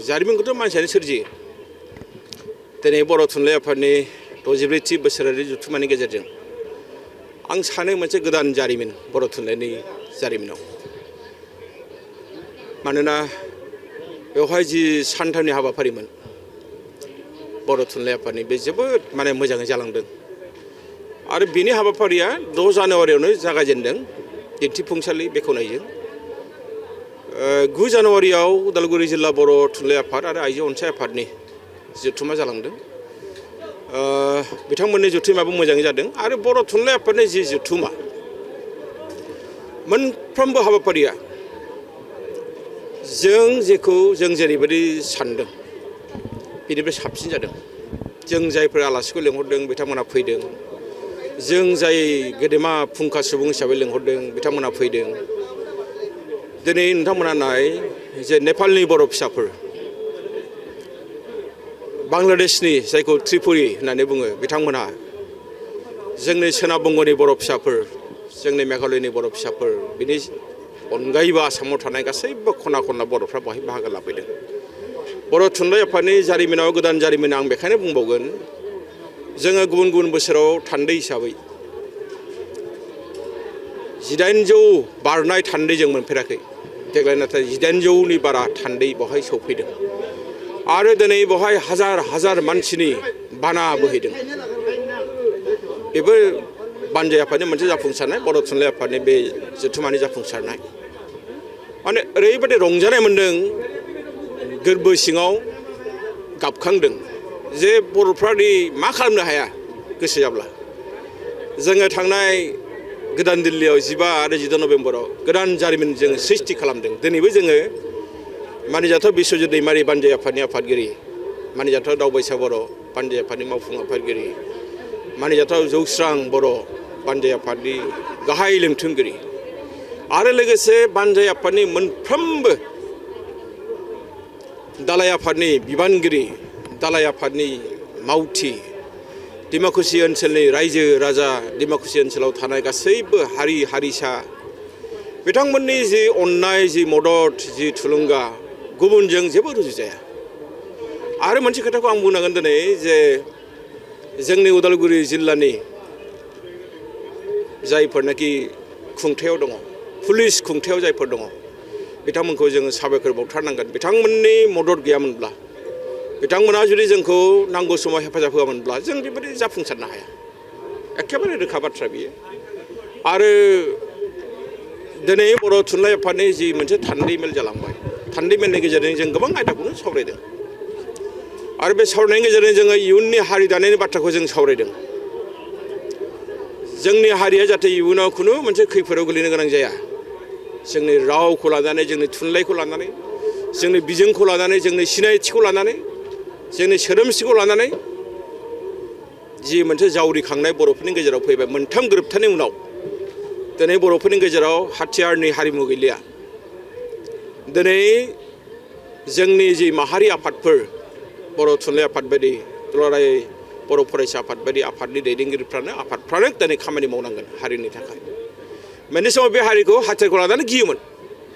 जारिमिनखौथ' मानसियानो सोरजियो दिनै बर' थुनलाइ आफादनि 64थि बोसोरारि जथुम्मानि गेजेरजों आं सानो मोनसे गोदान जारिमिन बर' थुनलाइनि जारिमिनाव मानोना बेवहाय जि सानथामनि हाबाफारिमोन बर' थुनलाइ आफादनि बे जोबोद मोजाङै जालांदों आरो बेनि हाबाफारिया 6 जानुवारियावनो जागायजेनदों दिन्थिफुंसालि बेखेवनायजों 9 जानुवारियाव उदालगुरि जिल्ला बर' थुनलाइ आफाद आरो आइजो अनसाय आफादनि जथुम्मा जालांदों बिथांमोननि जथुम्मायाबो मोजाङै जादों आरो बर' थुनलाइ आफादनि जि जथुम्मा मोनफ्रोमबो हाबाफारिया जों जेखौ जों जेरैबायदि सानदों बेनिफ्राय साबसिन जादों जों जायफोर आलासिखौ लेंहरदों बिथांमोना फैदों जों जाय गेदेमा फुंखा सुबुं हिसाबै लेंहरदों बिथांमोना फैदों दिनै नोंथांमोना नाय जे नेपालनि बर' फिसाफोर बांलादेशनि जायखौ त्रिपुरि होननानै बुङो बिथांमोना जोंनि सोनाब बंगनि बर' फिसाफोर जोंनि मेघालयनि बर' फिसाफोर बिनि अनगायैबो आसामाव थानाय गासैबो खना खनला बर'फ्रा बेवहाय बाहागो लाफैदों बर' थुनलाइ आफादनि जारिमिनाव गोदान जारिमिन आं बेखायनो बुंबावगोन जोङो गुबुन गुबुन बोसोराव थान्दै हिसाबै 1800 बारनाय थान्दै जों मोनफेराखै देग्लाय नाथाय 1800नि बारा थान्दै बेवहाय सौफैदों आरो दिनै बेवहाय हाजार हाजार मानसिनि बाना बोहैदों बेबो बानजाय आफादनि मोनसे जाफुंसारनाय बर' थुनलाइ आफादनि बे जथुम्मानि जाफुंसारनाय ओरैबायदि रंजानाय मोन्दों गोरबो सिङाव गाबखांदों जे बर'फ्रादि मा खालामनो हाया गोसो जाब्ला जोङो थांनाय गोदान दिल्लीयाव 15 आरो 16 नभेम्बराव गोदान जारिमिन जों सृष्टि खालामदों दिनैबो जोङो मानिजाथाव बिश्वजित दैमारि बानजाय आफादनि आफादगिरि मानिजाथाव दावबायसा बर' बानजाय आफादनि मावफुं आफादगिरि मानिजाथाव जौस्रां बर' बानजाय आफादनि गाहाय लेंथुमगिरि आरो लोगोसे बानजाय आफादनि मोनफ्रोमबो दालाय आफादनि बिबानगिरि दालाय आफादनि मावथि डिमाकुसि ओनसोलनि रायजो राजा डिमाकुसि ओनसोलाव थानाय गासैबो हारि हारिसा बिथांमोननि जि अननाय जि मदद जि थुलुंगा गुबुनजों जेबो रुजुजाया आरो मोनसे खोथाखौ आं बुंनांगोन दिनै जे जोंनि उदालगुरि जिल्लानि जायफोरनाखि खुंथायाव दङ पुलिस खुंथायाव जायफोर दङ बिथांमोनखौ जोङो साबायखर बावथारनांगोन बिथांमोननि मदद गैयामोनब्ला बिथांमोना जुदि जोंखौ नांगौ समाव हेफाजाब होआमोनब्ला जों बेबायदि जाफुंसारनो हाया एखेबारे रोखा बाथ्रा बियो आरो दिनै बर' थुनलाइ आफादनि जि मोनसे थान्दै मेल जालांबाय थान्दै मेलनि गेजेरजों जों गोबां आयदाखौनो सावरायदों आरो बे सावरायनायनि गेजेरजों जोङो इयुननि हारि दानायनि बाथ्राखौ जों सावरायदों जोंनि हारिया जाहाथे इयुनाव खुनु मोनसे खैफोदाव गोलैनो गोनां जाया जोंनि रावखौ लानानै जोंनि थुनलाइखौ लानानै जोंनि बिजोंखौ लानानै जोंनि सिनायथिखौ लानानै जोंनि सोदोमस्रिखौ लानानै जि मोनसे जावरिखांनाय बर'फोरनि गेजेराव फैबाय मोनथाम गोरोबथानि उनाव दिनै बर'फोरनि गेजेराव हाथियारनि हारिमु गैलिया दिनै जोंनि जि माहारि आफादफोर बर' थुनलाइ आफाद बायदि दुलाराय बर' फरायसा आफाद बायदि आफादनि दैदेनगिरिफ्रानो दिनै खामानि मावनांगोन हारिनि थाखाय मोनसे समाव बे हारिखौ हाथियारखौ लानानै गियोमोन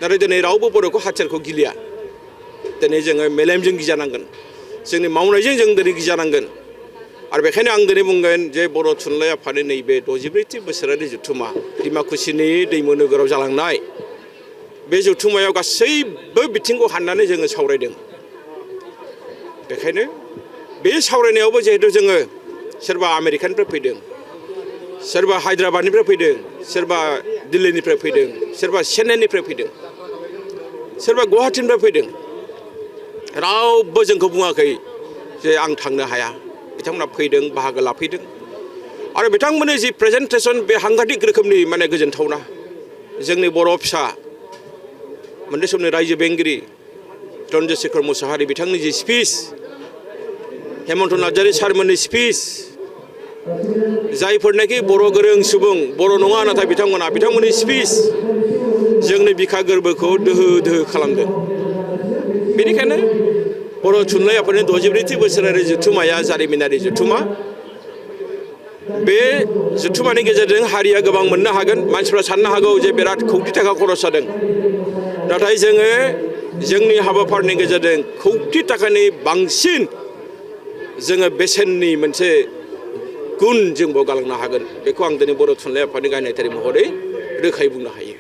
नाथाय दिनै रावबो बर'खौ हाथियारखौ गिलिया दिनै जोङो मेलेमजों गिजानांगोन जोंनि मावनायजों जों दिनै गिजानांगोन आरो बेखायनो आं दिनै बुंगोन जे बर' थुनलाइ आफादनि नैबे 64थि बोसोरारि जथुम्मा डिमाकुसिनि दैमु नोगोराव जालांनाय बे जथुम्मायाव गासैबो बिथिंखौ हाननानै जोङो सावरायदों बेखायनो बे सावरायनायावबो जिहेतु जोङो सोरबा आमेरिकानिफ्राय फैदों सोरबा हायद्राबादनिफ्राय फैदों सोरबा दिल्लीनिफ्राय फैदों सोरबा चेन्नाइनिफ्राय फैदों सोरबा गुवाहाटीनिफ्राय फैदों रावबो जोंखौ बुङाखै जे आं थांनो हाया बिथांमोना फैदों बाहागो लाफैदों आरो बिथांमोननि जि प्रेजेन्टेसन बे हांगाटिक रोखोमनि गोजोनथावना जोंनि बर' फिसा मोनसे समनि रायजो बेंगिरि चन्द्रशेखर मुसाहारि बिथांनि जि स्पिच हेमन्त नार्जारी सारमोननि स्पिच जायफोरनाखि बर' गोरों सुबुं बर' नङा नाथाय बिथांमोननि स्पिच जोंनि बिखा गोरबोखौ दोहो दोहो खालामदों बेनिखायनो बर' थुनलाइ आफादनि 64थि बोसोरारि जथुम्माया जारिमिनारि जथुम्मा बे जथुम्मानि गेजेरजों हारिया गोबां मोननो हागोन मानसिफ्रा साननो हागौ जे बिराद खौटि थाखा खरस जादों नाथाय जोङो जोंनि हाबाफारिनि गेजेरजों कौटि थाखानि बांसिन जोङो बेसेननि मोनसे गुन जों बाव गालांनो हागोन बेखौ आं दिनै बर' थुनलाइ आफादनि गाहाय नेहाथारि महरै रोखायै बुंनो हायो।